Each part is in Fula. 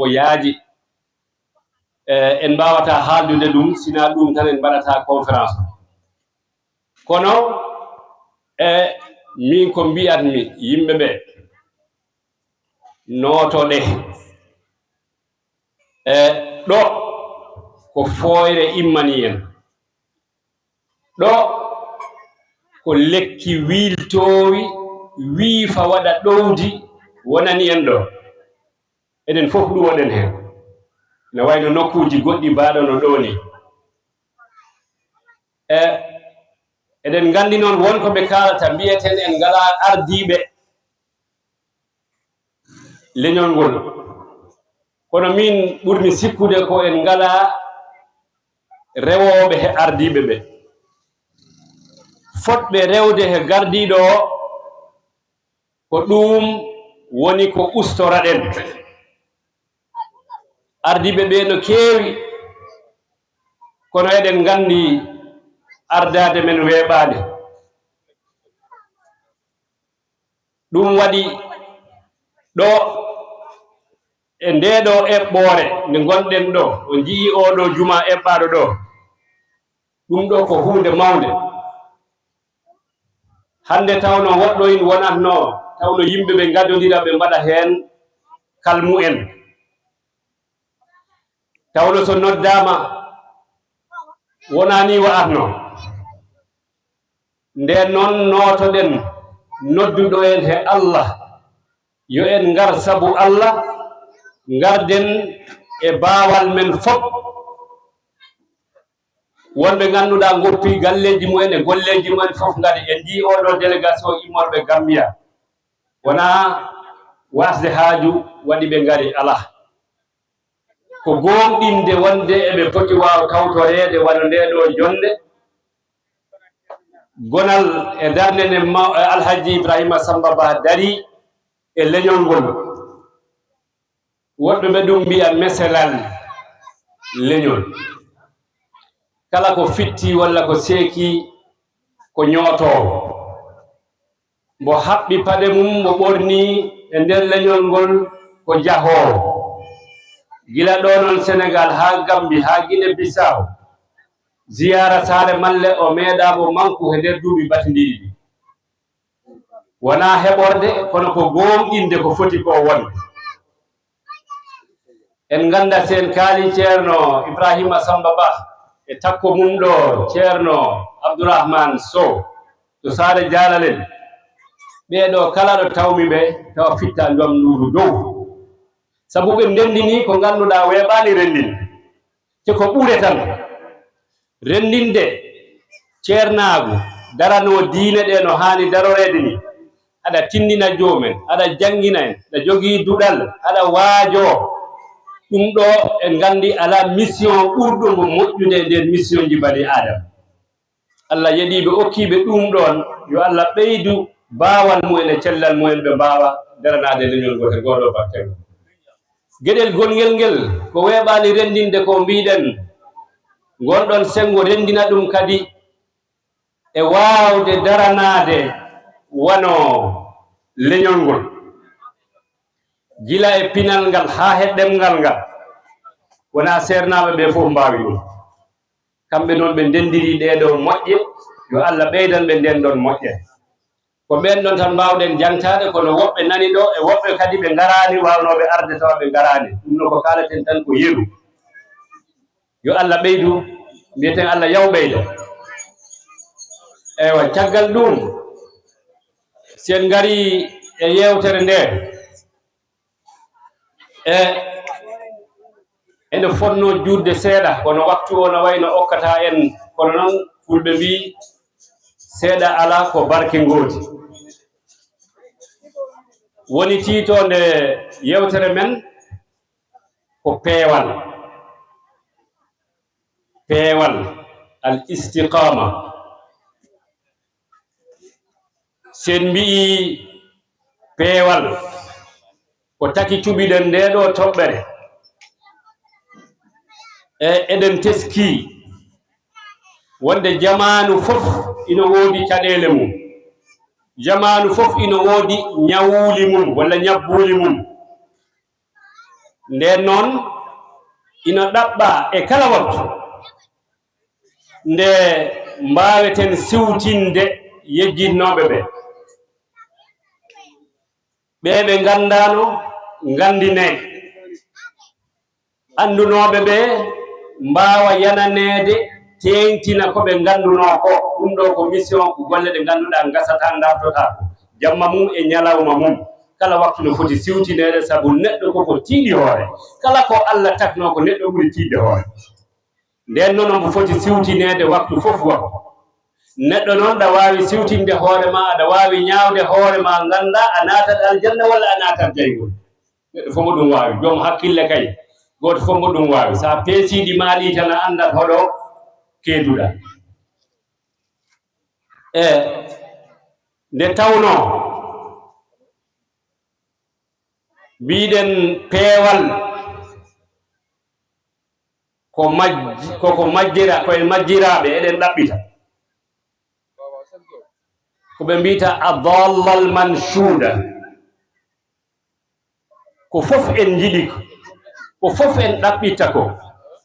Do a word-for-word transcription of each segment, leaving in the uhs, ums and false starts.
o yaaji. E, en mbaawata haaldude ɗum, sinaa ɗum tan en mbaɗata conférence. Kono, e, min ko mbiyatmi yimɓe ɓe, nootoɗe. E, ɗo ko fooyre immani en. Ɗo ko lekki wiiltoowi, wiifa waɗa ɗowdi wonani en ɗo. Enen fof ɗum wonɗen heen. Ina wayno nokkuuji goɗɗi mbaaɗo no ɗo ni. E, eɗen nganndi noon won ko ɓe kaalata, mbiyeten en ngalaa ardiiɓe leñol ngol. Kono min ɓurmi sikkude ko en ngalaa rewooɓe he ardiiɓe ɓe. Fotɓe rewde he gardiiɗo o, ko ɗum woni ko ustoraɗen. Ardiiɓe ɓe no keewi, kono eɗen nganndi ardaade men weeɓaani. Ɗum waɗi ɗo e ndee ɗo eɓɓoore nde ngonɗen ɗo, o njii oo ɗo juma eɓɓaaɗo ɗo, ɗum ɗo ko huunde mawnde. Hannde tawno woɗɗo in wonatno, tawno yimɓe ɓe ngadondira, ɓe mbaɗa heen kalmu en. Tawno so noddaama, wonaa ni wa'atno. Ndeen noon nootoɗen nodduɗo en he Allah, yo en ngar sabu Allah, ngarden e baawal men fof. Wonɓe ngannduɗaa ngoppi galleeji mumen e golleeji mumen fof ngari. En njii oo ɗo délégation immorɓe Gambia. Wonaa waasde haaju waɗi ɓe ngari, alaa. Ko goongɗinde wonde eɓe poti waaw tawtoreede wano ndee ɗo jonnde. Gonal e darnde nde maw-, e Alhaji Ibrahima Samba Ba darii e leñol ngol. Woɗɓe ɓe ɗum mbiya meselal leñol. Kala ko fitti walla ko seeki ko ñootoowo. Mbo haɓɓi paɗe mum, mbo ɓorni e nder leñol ngol ko jahoowo. Gila ɗo noon Senegaal haa Gammbi haa Gine Bissau, ziyaara saare malle o meeɗaa mbo manku he nder duuɓi batindiiɗi ɗi. Wonaa heɓorde, kono ko goongɗinde ko foti ko wonde. En ngannda so en kaalii Ceerno Ibrahima Samba Ba e takko mum ɗo, Ceerno Abdourahmane Sow, to Saare Jaalalel. Ɓee ɗo kala ɗo tawmi ɓe, tawa fitta ndonduuru dow. Sabu ɓe ndenndinii ko ngannduɗaa weeɓaani renndinde. Te ko ɓure tan, renndinde ceernaagu, daranoo diine ɗe no haani daroreede ni. Aɗa tinndina joomen, aɗa janngina en, aɗa jogii duɗal, aɗa waajoo. Ɗum ɗo en nganndi alaa mission ɓurɗo mo moƴƴude e nder missionji bani Aadama. Allah yeɗii ɓe, okkii ɓe ɗum ɗoon, yo Allah ɓeydu baawal mumen e cellal mumen, ɓe mbaawa daranaade leñol ngol he ngoo ɗoo batte ngol. Geɗel gongel ngel ko weeɓaani renndinde ko mbiiɗen, ngol ɗoon senngo renndina ɗum kadi e waawde daranaade wano leñol ngol. Gila e pinal ngal haa he ɗemngal ngal, wonaa seernaaɓe ɓe fof mbaawi ɗum. Kamɓe noon ɓe ndenndiri ɗee ɗoo moƴƴe, yo Allah ɓeydan ɓe ndeen ɗoon moƴƴere. Ko ɓeen ɗoon tan mbaawɗen jaŋtaade, kono woɓɓe nani ɗo, e woɓɓe kadi ɓe ngaraani, waawnooɓe arde tawa ɓe ngaraani. Ɗum no ko kaalaten tan ko yeru. Yo Allah ɓeydu, mbiyeten Allah yaw ɓeyda. Eywa, caggal ɗum, si en ngarii e yeewtere ndee, e ene fotnoo juutde seeɗa, kono waktu o no wayno okkata en, kono noon fulɓe mbii, seeɗa alaa ko barke ngoodi. Woni tiitoonde yeewtere men ko peewal. Peewal, al istiqaama. Si en mbiyi peewal, ko taki cuɓiɗen ndee ɗoo toɓɓere. E eɗen teskii wonde jamaanu fof ina woodi caɗeele mum. Jamaanu fof ina woodi ñawuuli mum walla ñabbuuli mum. Ndeen noon, ina ɗaɓɓa e kala waktu nde mbaaweten siwtinde yejjitnooɓe ɓe, ɓe ɓe nganndaano nganndinee, anndunooɓe ɓe mbaawa yananeede, teeŋtina ko ɓe nganndunoo ko. Ɗum ɗo ko mission, ko golle ɗe ngannduɗaa ngasataa, ndartotaa, jamma mum e ñalawma mum. Kala waktu no foti siwtineede, sabu neɗɗo koko tiiɗi hoore. Kala ko Allah taknoo ko neɗɗo ɓuri tiiɗde hoore. Ndeen noon omo foti siwtineede waktu fof waktu. Neɗɗo noon, aɗa waawi siwtinde hoore ma, aɗa waawi ñaawde hoore ma, nganndaa a naatat aljanna walla a naatat jayngol. Neɗɗo fof mo ɗum waawi, joom hakkille kay, gooto fof mo ɗum waawi. So a peesii ɗi maa ɗi tan, a anndat hoɗo keeduɗaa. E nde tawnoo, mbiɗen peewal ko majji-, koko majjira-, ko e majjiraaɓe eɗen ɗaɓɓita. Ko ɓe mbiyta adallal manshuuda. Ko fof en njiɗi ko, ko fof en ɗaɓɓitta ko.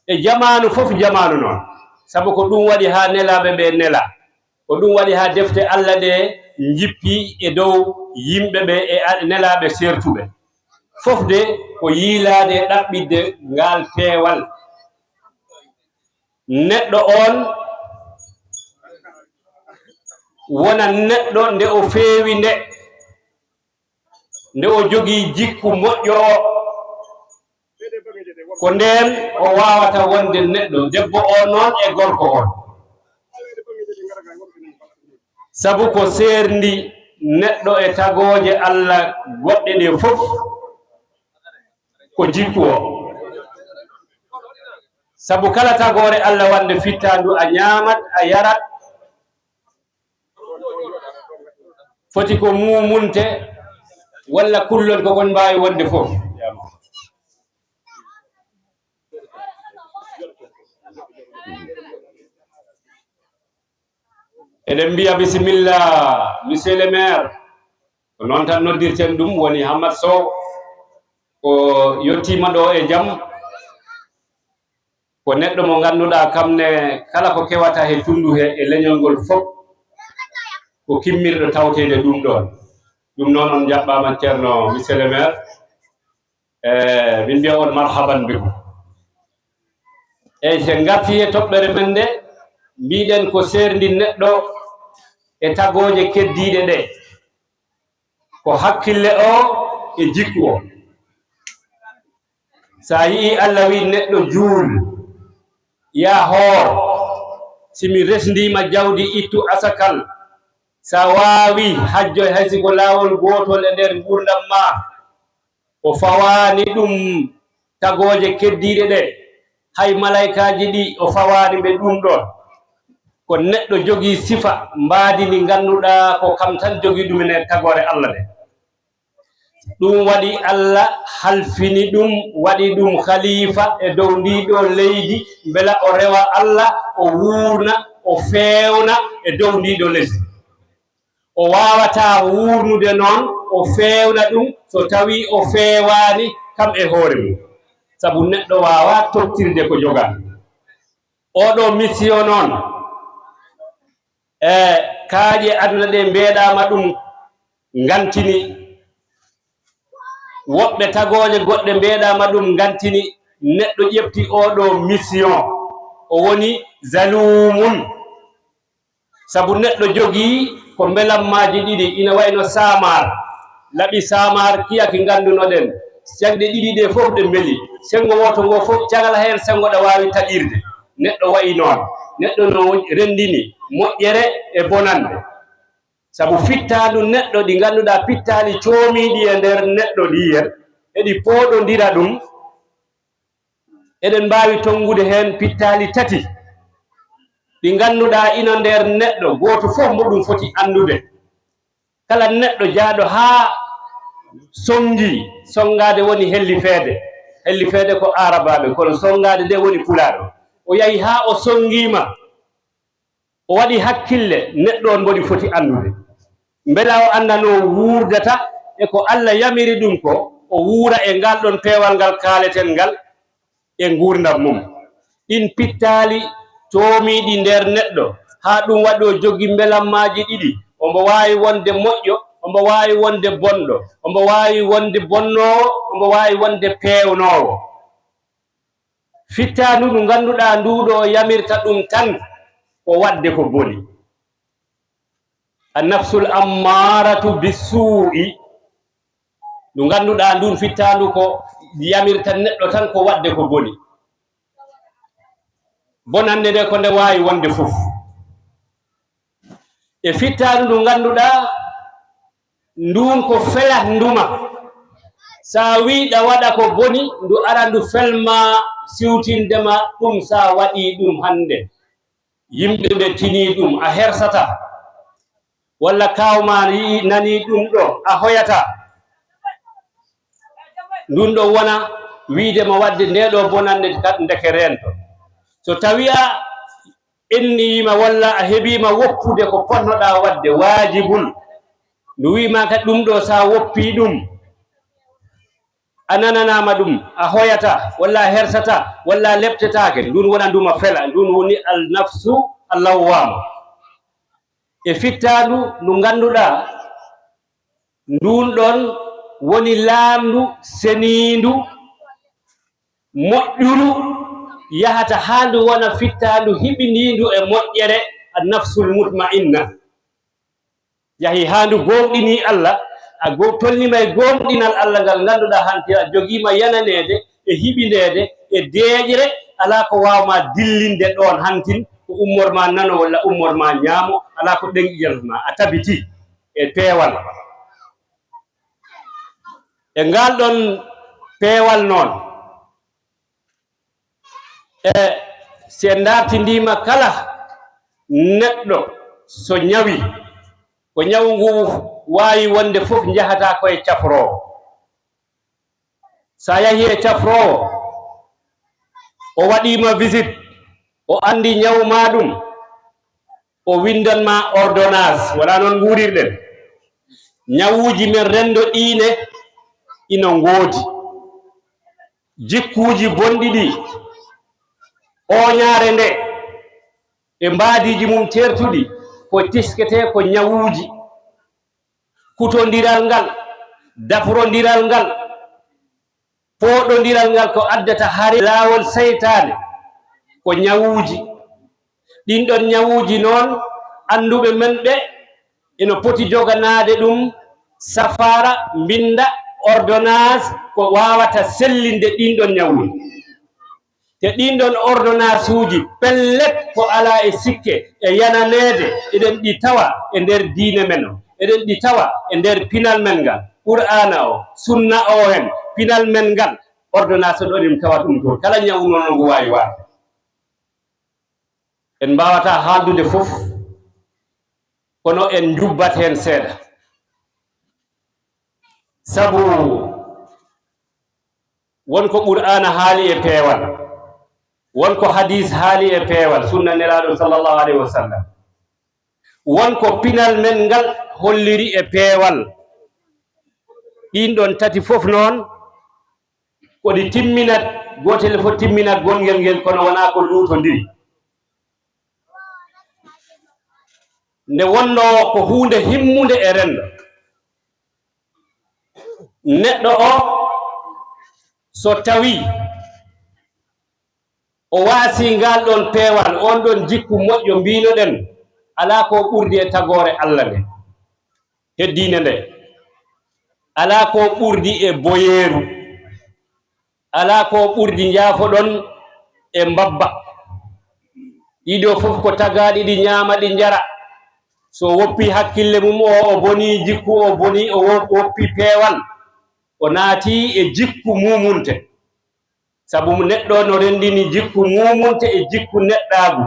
E jamaanu fof jamaanu noon. Sabu ko ɗum waɗi haa nelaaɓe ɓe nela. Ko ɗum waɗi haa defte Allah ɗe njippi e dow yimɓe ɓe e a-, nelaaɓe seertuɓe. Fof de ko yiilaade e ɗaɓɓitde ngaal peewal. Neɗɗo oon wona neɗɗo nde o feewi nde, nde o jogii jikku moƴƴo o. Ko ndeen o waawata wonde neɗɗo, debbo o noon e gorko o. Sabu ko seerndi neɗɗo e tagooje Allah goɗɗe ɗe fof ko jikku o. Sabu kala tagoore Allah wande fittaandu, a ñaamat, a yarat, foti ko muumunte walla kullon, ko kon mbaawi wonde fof. Eɗen mbiya bisimilla, monsieur le maire. Ko noon tan noddirten ɗum, woni Hammat Sow. Ko yettiima ɗo e jam. Ko neɗɗo mo ngannduɗaa kam ne, kala ko kewata he tunndu he e leñol ngol fof, ko kimmirɗo tawteede ɗum ɗoon. Ɗum noon, on njaɓɓaama, Ceerno, monsieur le maire. E, min mbiya on marhaban bikum. Eyi, so en ngartii e toɓɓere men nde, mbiɗen ko seerndi neɗɗo e tagooje keddiiɗe ɗe. Ko hakkille o e jikku o. So a yii Allah wii neɗɗo juul, yaa hoor, si mi resndiima jawdi, ittu asakal, so a waawii, hajjoy, hay si ko laawol gootol e nder nguurndam maa. O fawaani ɗum tagooje keddiiɗe ɗe, hay malaykaaji ɗi o fawaani ɓe ɗum ɗoon. Ko neɗɗo jogii sifa mbaadi ndi ngannduɗaa ko kam tan jogii ɗum e tagoore Allah nde. Ɗum waɗi Allah halfini ɗum, waɗi ɗum khalifa e dow ndii ɗoo leydi, mbela o rewa Allah, o wuurna, o feewna e dow ndii ɗoo lesdi. O waawataa wuurnude noon, o feewna ɗum, so tawii o feewaani kam e hoore mum. Sabu neɗɗo waawaa tottirde ko jogaa. Oɗo mission noon, e kaaƴe aduna ɗe mbeeɗaama ɗum ngantini. Woɓɓe tagooje goɗɗe mbeeɗaama ɗum ngantini. Neɗɗo ƴefti oɗo mission, o woni zaluumun. Sabu neɗɗo jogii ko mbelammaaji ɗiɗi, ina wayno saamaar, laɓi saamaar, kiya ki nganndunoɗen. Cagɗe ɗiɗi ɗe fof ɗe mbeli. Senngo wooto ngo fof, cagala heen senngo ɗa waawi taƴirde. Neɗɗo wayi noon. Neɗɗo no renndini moƴƴere e bonannde. Sabu fittaandu neɗɗo ɗi ngannduɗaa pittaali coomiiɗi e nder neɗɗo ɗi en, eɗi pooɗondira ɗum. Eɗen mbaawi tonngude heen pittaali tati ɗi ngannduɗaa ina nder neɗɗo, gooto fof mbo ɗum foti anndude. Kala neɗɗo jaaɗo haa sonngi, sonngaade woni hellifeede. Hellifeede ko Aarabaaɓe, kono sonngaade nde woni Pulaaɗo. O yahi haa o sonngiima, o waɗi hakkille, neɗɗo on mboɗi foti anndude. Mbela o anndanoo wuurdata e ko Allah yamiri ɗum ko, o wuura e ngal ɗon peewal ngal kaaleten ngal e nguurndam mum. Ɗin pittaali toomiiɗi nder neɗɗo, haa ɗum waɗi o jogi mbelammaaji ɗiɗi, ombo waawi wonde moƴƴo, ombo waawi wonde bonɗo, ombo waawi wonde bonnoowo, ombo waawi wonde peewnoowo. Fittaandu ndu ngannduɗaa ndu ɗo yamirta ɗum tan ko waɗde ko boni. Annafsul ammaaratu bissuu'i. Ndu ngannduɗaa ndun fittaandu ko yamirta neɗɗo tan ko waɗde ko boni. Bonannde nde ko nde waawi wonde fof. E fittaandu ndu ngannduɗaa ndun ko felatnduma. Sa wiiɗa waɗa ko boni, ndu ara ndu felma siwtindema ɗum sa waɗii ɗum hannde. Yimɓe ɓe tinii ɗum, a hersataa. Walla kaaw ma yi'i, nanii ɗum ɗo, a hoyataa. Ndun ɗo wona wiide ma waɗde nde ɗo bonannde ka-, ndeke reento. So tawii a ɓenniima walla a heɓiima woppude ko potnoɗaa waɗde, waajibun, ndu wi'ima ka ɗum ɗo, sa woppii ɗum, a nananaama ɗum, a hoyataa, walla a hersataa, walla a leptetaake, ndun wona nduma fela, ndun woni al nafsu al lawwaama. E fittaandu ndu ngannduɗaa, ndun ɗon woni laamndu seniindu, moƴƴuru, yahata haa ndu wona fittaandu hiɓiniindu e moƴƴere, an nafsul mutma'inna. Yahi haa ndu gooŋɗinii Allah, a go-, tolniima e gooŋɗinal Allah ngal ngannduɗaa hanti a jogiima yananeede e hiɓindeede e deeƴre, alaa ko waawa ma dillinde ɗoon hantin, ko ummor ma nano walla ummor ma ñaamo, alaa ko ɗenƴinanta ma, a tabitii e peewal. E ngal ɗon peewal noon, e si en ndartindiima kala neɗɗo so ñawi, ko ñawu ngu waawi wonde fof njahataa ko e cafroowo. Sa yahi e cafroowo, o waɗiima visite, o anndi ñawu ma ɗum, o winndan ma ordonnance, wala noon nguurirɗen. Ñawuuji men renndo ɗiine ina ngoodi. Jikkuuji bonɗi ɗi, ooñaare nde, e mbaadiiji mum teertuɗi, ko tesketee ko ñawuuji. Kutondiral ngal, dafrondiral ngal, pooɗondiral ngal ko addata hare laawol seytaane, ko ñawuuji. Ɗin ɗon ñawuuji noon, annduɓe men ɓe ina poti joganaade ɗum safaara, mbinnda ordonnance ko waawata sellinde ɗin ɗon ñawuuji. Te ɗin ɗon ordonnance uji, pellet ko alaa e sikke e yananeede, eɗen ɗi tawa e nder diine men o, eɗen ɗi tawa e nder pinal men ngal, Qur'aana o, sunna o hen, pinal men ngal, ordonnance ɗo eɗen tawa ɗum toon. Kala ñawu noon no ngu waawi waade. En mbaawataa haaldude fof, kono en njubbat heen seeɗa. Sabu won ko Qur'aana haali e peewal, won ko hadiis haali e peewal, sunna Nelaaɗo sallallahu alayhi wa sallam, won ko pinal men ngal holliri e peewal. Ɗiin ɗoon tati fof noon, ko ɗi timminat, gootel fof timminat gongel ngel, kono wonaa ko luutondiri. Nde wonnoo ko huunde himmunde e renndo. Neɗɗo o, so tawii o waasii ngal ɗon peewal, on ɗon jikku moƴƴo mbiinoɗen, alaa ko ɓurdi e tagoore Allah nde, heddiinde nde. Alaa ko ɓurdi e boyeeru. Alaa ko ɓurdi njaafoɗon e mbabba. Ɗiɗo fof ko tagaaɗi, ɗi ñaama, ɗi njara. So woppi hakkille mum o, o boni jikku, o boni, o wo-, woppi peewal, o naati e jikku muumunte. Sabu neɗɗo no renndini jikku muumunte e jikku neɗɗaagu.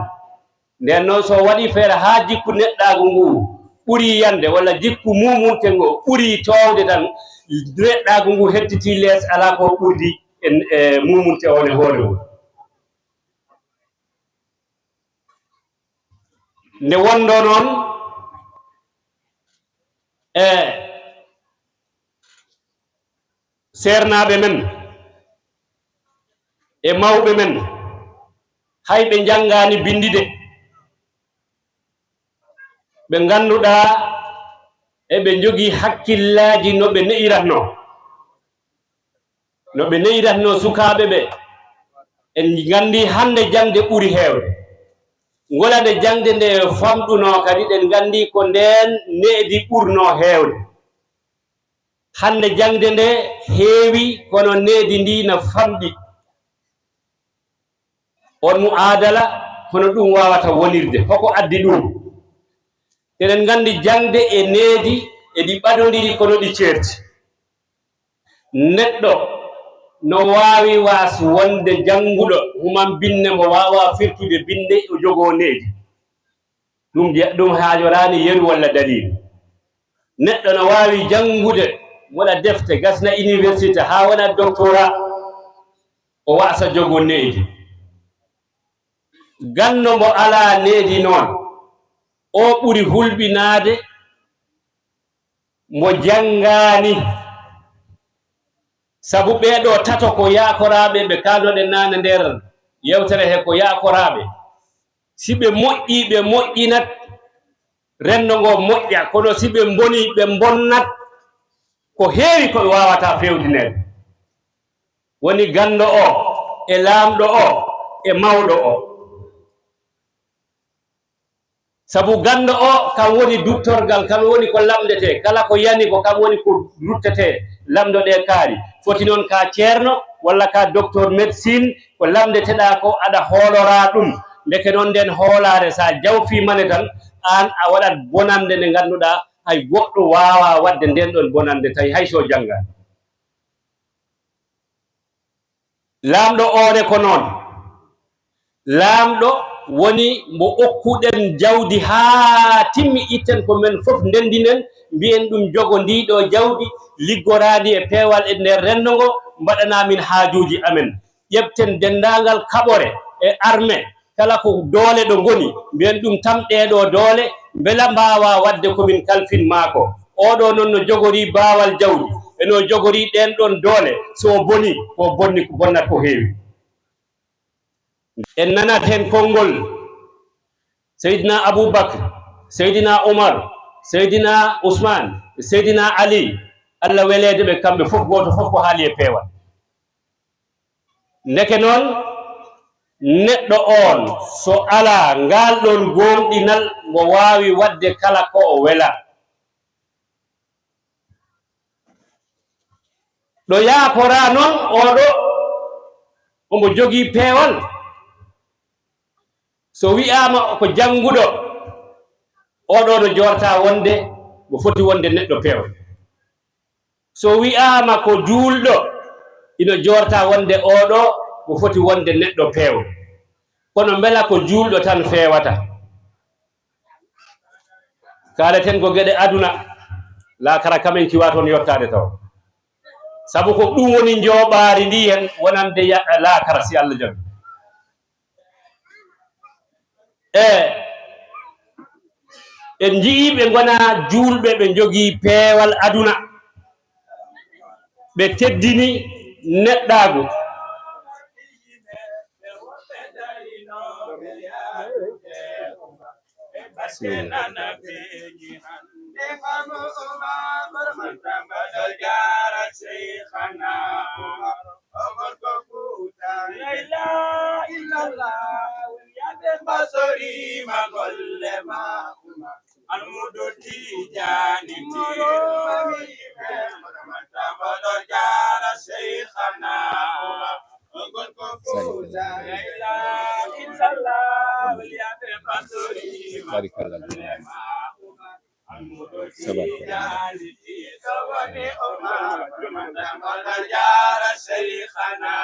Nden noon, so waɗii feere haa jikku neɗɗaagu ngu ɓurii yande, walla jikku muumunte ngo ɓurii toowde tan, neɗɗaagu ngu hettitii lees, alaa ko ɓurdi e, e muumunte o e hoore mum. Nde wonndo noon, e Seernaaɓe men e mawɓe men, hay ɓe njanngaani binndi de, ɓe ngannduɗaa eɓe njogii hakkillaaji no ɓe ne'iratnoo, no ɓe ne'iratnoo sukaaɓe ɓe. En nganndi hannde jaŋde ɓuri heewde. Ngolande jaŋde nde famɗunoo kadi, ɗen nganndi ko ndeen needi ɓurnoo heewde. Hannde jaŋde nde heewi, kono needi ndi na famɗi. On mu'aadala, hono ɗum waawata wonirde? Hoko addi ɗum? Eɗen nganndi jaŋde e needi, eɗi ɓadondiri kono ɗi ceerti. Neɗɗo no waawi waas wonde jannguɗo, human binne mo waawaa firtude binne, o jogoo needi. Ɗum je-, ɗum haajoraani yeru walla daliilu. Neɗɗo no waawi janngude, waɗa defte, gasna université haa wona doctorat, o waasa jogo needi. Ganndo mo alaa needi noon, o ɓuri hulɓinaade mo janngaani. Sabu ɓee ɗoo tato ko yaakoraaɓe, ɓe kaalnoɗen naane nder yewtere he, ko yaakoraaɓe. Si ɓe moƴƴii, ɓe moƴƴinat, renndo ngo moƴƴa, kono si ɓe mbonii, ɓe mbonnat. Ko heewi ko ɓe waawataa feewtineede. Woni ganndo o, e laamɗo o, e mawɗo o. Sabu ganndo o, kam woni duttorgal, kam woni ko lamndetee. Kala ko yani ko, kam woni ko ruttetee, lamndo ɗee kaari. Foti noon ka ceerno walla ka docteur médecine, ko lamndeteɗaa ko, aɗa hooloraa ɗum. Ndeke noon, ndeen hoolaare, so a jawfiima nde tan, aan a waɗat bonannde nde ngannduɗaa hay goɗɗo waawaa waɗde ndeen ɗoon bonannde, tawi hay so janngaani. Laamɗo o ne ko noon. Laamɗo woni mo okkuɗen jawdi haa timmi, itten ko men fof, ndenndinen, mbiyen ɗum jogo ndii ɗoo jawdi, liggoraa ndi e peewal e nder renndo ngo, mbaɗanaa min haajuuji amen. Ƴeften denndaangal kaɓore e arme, kala ko doole ɗo ngoni, mbiyen ɗum tam ɗee ɗoo doole, mbela mbaawaa waɗde ko min kalfin maa ko. Oo ɗoo noon no jogorii baawal jawdi, e no jogorii ɗeen ɗoon doole, so o bonii, ko o bonni, ko bonnata ko heewi. En nanat heen konngol Seydina Abuu Bakr, Seydina Umar, Seydina Usmaan, Seydina Ali, Allah weleede ɓe kamɓe fof, gooto fof ko haali e peewal. Ndeke noon, neɗɗo oon, so alaa ngaal ɗoon goongɗinal, mo waawi waɗde kala ko o welaa. Ɗo yaakoraa noon, oo ɗoo omo jogii peewal. So wiyaama ko jannguɗo, oo ɗoo no joorta wonde mo foti wonde neɗɗo peewal. So wiyaama ko juulɗo, ina joorta wonde oo ɗoo mo foti wonde neɗɗo peewal. Kono mbela ko juulɗo tan feewata? Kaaleten ko geɗe aduna, laakara kam en kiwaa toon yottaade taw. Sabu ko ɗum woni njooɓaari ndi heen wonande ya-, laakara, si Allah jaɓi. E en njiyii ɓe ngonaa juulɓe, ɓe njogii peewal aduna, ɓe teddini neɗɗaagu. Almudo Tijani Tiro, Mami Ibrahim, Ramata Bado Jara, Sheikhana Umar, Ogol Kofuta, La ilaha illallah, Waliyabe Basuri, Barikallah. Almudo Tijani Tiro, Wani Umar, Ramata Bado Jara, Sheikhana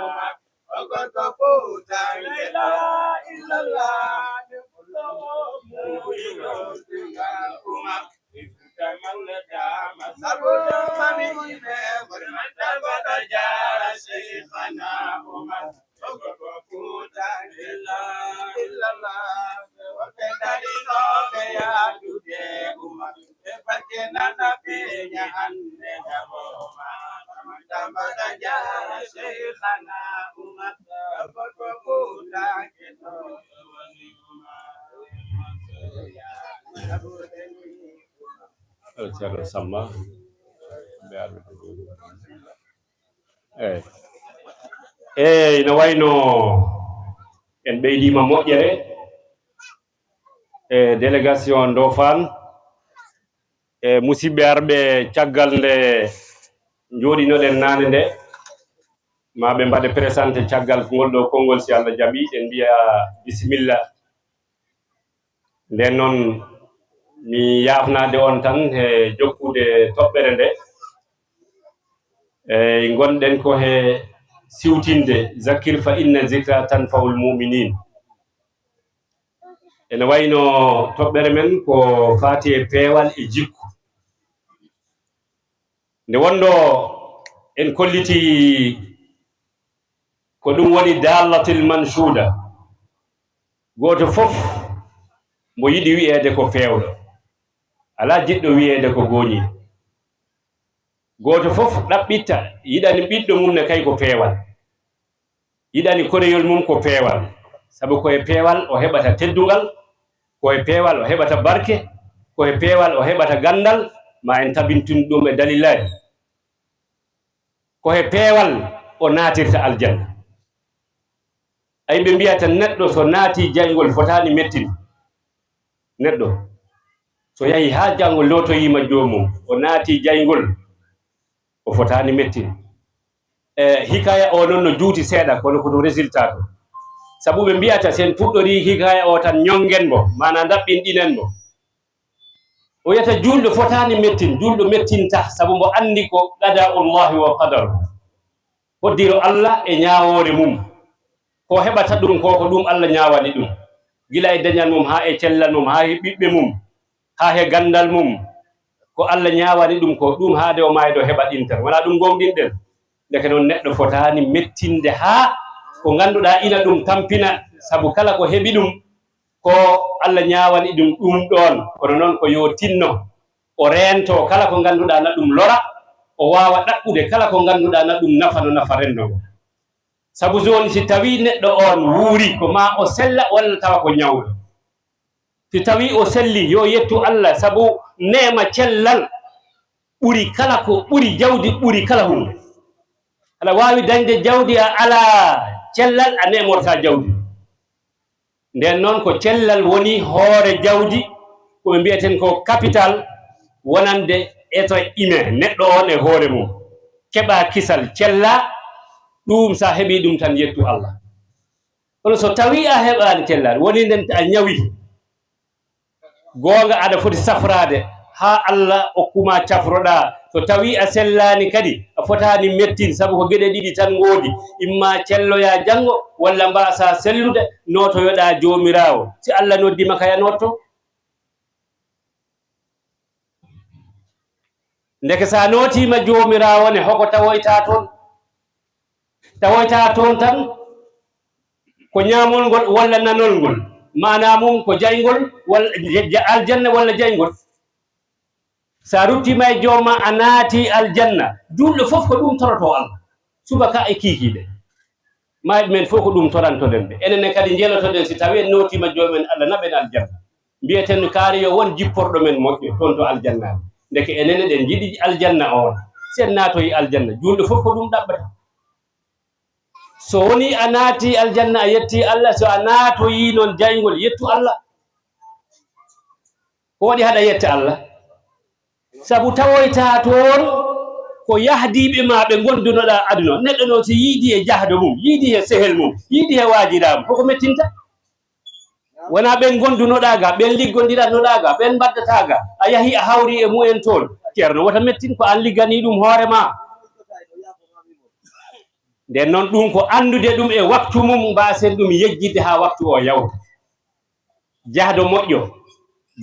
Umar, Ogol Kofuta, La ilaha illallah, Umar. Ceerno Samba. Eeyi. Eeyi, no wayno en ɓeydiima moƴƴere e délégation Ndofane e musidɓe arɓe caggal nde njooɗinoɗen naane nde, ma ɓe mbaɗe présenté caggal ngol ɗo konngol, si Allah jaɓi, en mbiya bisimilla. Nden noon, mi yaafnaade on tan he jokkude toɓɓere nde. Eey, ngonɗen ko he siwtinde, "Zakkir fa inna zikra tanfa'ul mu'minin." Ene wayno toɓɓere men ko faati e peewal e jikku. Nde wonno en kolliti ko ɗum woni dallatil mansuuda. Gooto fof mbo yiɗi wiyeede ko peewɗo. Alaa jiɗɗo wiyeede ko gooñiiɗo. Gooto fof ɗaɓɓitta, yiɗani ɓiɗɗo mum ne kay ko peewal. Yiɗani koreyol mum ko peewal. Sabu ko e peewal o heɓata teddungal, ko e peewal o heɓata barke, ko e peewal o heɓata ganndal, ma en tabintin ɗum e dalillaaji. Ko he peewal o naatirta aljanna. Ay, ɓe mbiyata neɗɗo so naati jayngol fotaani mettin. Neɗɗo so yahi haa janngo lootoyiima joomum, o naati jayngol, o fotaani mettin. E hikaya o noon no juuti seeɗa, kono ko ɗum résultat to. Sabu ɓe mbiyata, sen puɗɗori hikaya o tan, ñonngen mo, maanaa ndaɓɓinɗinen mo. O wiyata juulɗo fotaani mettin, juulɗo mettinta, sabu mbo anndi ko qada'ullahi wa qadar. Hoddiro Allah e ñaawoore mum. Ko heɓata ɗum ko, ko ɗum Allah ñaawani ɗum. Gila e dañal mum, haa e cellal mum, haa e ɓiɓɓe mum, haa e ganndal mum. Ko Allah ñaawani ɗum ko, ɗum haade o maayde o heɓa ɗum tan. Wonaa ɗum ngoongɗinɗen. Ndeke noon neɗɗo fotaani mettinde haa ko ngannduɗaa ina ɗum tampina, sabu kala ko heɓi ɗum, ko Allah ñaawani ɗum ɗum ɗoon. Kono noon ko yo tinno, o reento kala ko ngannduɗaa na ɗum lora, o waawa ɗaɓɓude kala ko ngannduɗaa na ɗum nafa, no nafa renndo ngo. Sabu jooni si tawii neɗɗo oon wuuri, ko maa o sella walla tawa ko ñawɗo. Si tawii o selli, yo yettu Allah, sabu neema cellal ɓuri kala ko ɓuri jawdi, ɓuri kala huunde. Aɗa waawi dañde jawdi, a alaa cellal, a neemortaa jawdi. Nden noon ko cellal woni hoore jawdi, ko ɓe mbiyeten ko capital wonande être humain, neɗɗo on e hoore mum. Keɓa kisal, cella, ɗum sa heɓi ɗum tan yettu Allah. Kono so tawi a heɓaani cellal, woni nden a ñawi, goonga aɗa foti safraade haa Allah okkuma cafroɗa. So tawi a sellaani kadi, a fotaani mettin, sabu ko geɗe ɗiɗi tan ngoodi, imma celloya janngo, walla mbaasa sellude, nootoyoɗa Joomiraawo. Si Allah noddima kay a nootto. Ndeke sa nootiima Joomiraawo ne, hoko tawoyta toon? Tawoyta toon tan ko ñaamol ngol walla nanol ngol, maanaa mum ko jayngol walla ja-, ja-, aljanna walla jayngol. Sa ruttiima e jooma, a naati aljanna, juulɗo fof ko ɗum toroto Allah, subaka e kiikiiɗe. Maayɓe men fof ko ɗum torantoɗen ɓe. Enen ne kadi njelotoɗen si tawi en nootiima joomen Allah naɓen aljanna. Mbiyeten no kaari yo won jipporɗo men moƴƴo toon to aljanna. Ndeke enen eɗen njiɗi aljanna on. Si en naatoyi aljanna, juulɗo fof ko ɗum ɗaɓɓata. So woni a naati aljanna, a yetti Allah, so a naatoyi noon jayngol, yettu Allah. Ko waɗi haɗa yetta Allah? Sabu tawoyta toon ko yahdiiɓe ma ɓe ngondunoɗa aduna. Neɗɗo noon so yiidi e jahdo mum, yiidi e sehel mum, yiidi e waajiraamu, koko mettinta? Wona ɓen ngondunoɗa ga, ɓen liggondirannoɗa ga, ɓen mbaddata ga, a yahi a hawri e mumen toon. Ceerno, wota mettin, ko an liggani ɗum hoore ma. Nden noon ɗum ko anndude ɗum e waktu mum, mbaasen ɗum yejjitde haa waktu o yawta. Jahdo moƴƴo,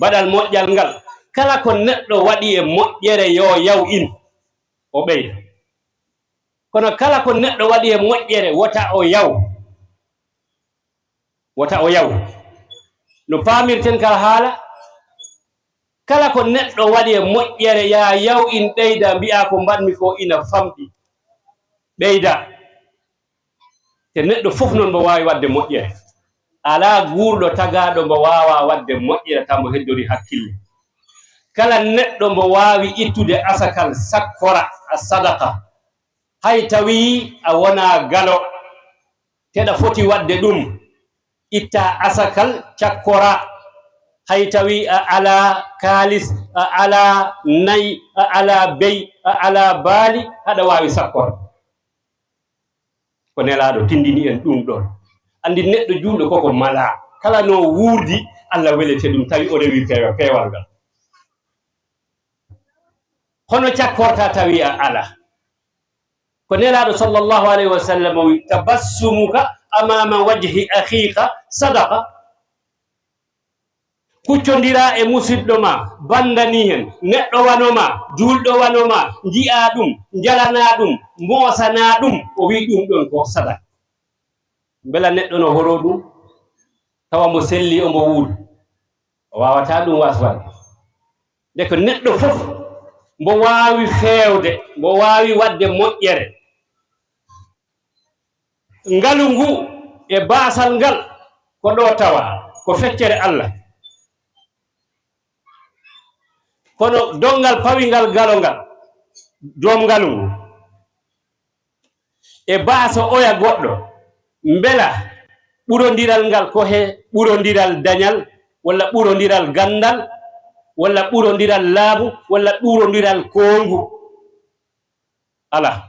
baɗal moƴƴal ngal, kala ko neɗɗo waɗi e moƴƴere yo yaw in, o ɓeyda. Kono kala ko neɗɗo waɗi e moƴƴere wota o yaw, wota o yaw. No paamirten kala haala, kala ko neɗɗo waɗi e moƴƴere, ya yaw in ɓeyda, mbi'a ko mbaɗmi ko ina famɗi. Ɓeyda. Te neɗɗo fof noon mbo waawi waɗde moƴƴere. Alaa guurɗo tagaaɗo mbo waawaa waɗde moƴƴere tawa mbo heddorii hakkille. Kala neɗɗo mbo waawi ittude asakal sakkora, a sadaqa, hay tawi a wonaa galo, teɗa foti waɗde ɗum, itta asakal cakkora, hay tawi a alaa kaalis, a alaa nayi, a alaa bey, a alaa baali, haɗa waawi sakkor. Ko Nelaaɗo tindini en ɗum ɗon. Anndi neɗɗo juulɗo koko malaa. Kala no wuurdi, Allah welete ɗum, tawi o rewi peewa-, peewal ngal. Hono cakkorta tawi a alaa? Ko Nelaaɗo sallallahu alayhi wa sallam wi, "Tabassumuka amama wajhi akhika sadaqa." Kuccondiraa e musidɗo ma, banndanii hen, neɗɗo wano ma, juulɗo wano ma, nji'aa ɗum, njalanaa ɗum, moosanaa ɗum, o wi'i ɗum ɗon ko sadak. Mbela neɗɗo no horoo ɗum? Tawa mbo selli, omo wuuri. O waawataa ɗum waswaade. Nde ko neɗɗo fof mbo waawi feewde, mbo waawi waɗde moƴƴere. Ngalu ngu e baasal ngal ko ɗo tawa, ko feccere Allah. Kono donngal pawingal galo ngal, joom ngalu ngu, e baaso oya goɗɗo, mbela ɓurondiral ngal ko he ɓurondiral dañal, walla ɓurondiral ganndal, walla ɓurondiral laamu, walla ɓurondiral koongu? Alaa.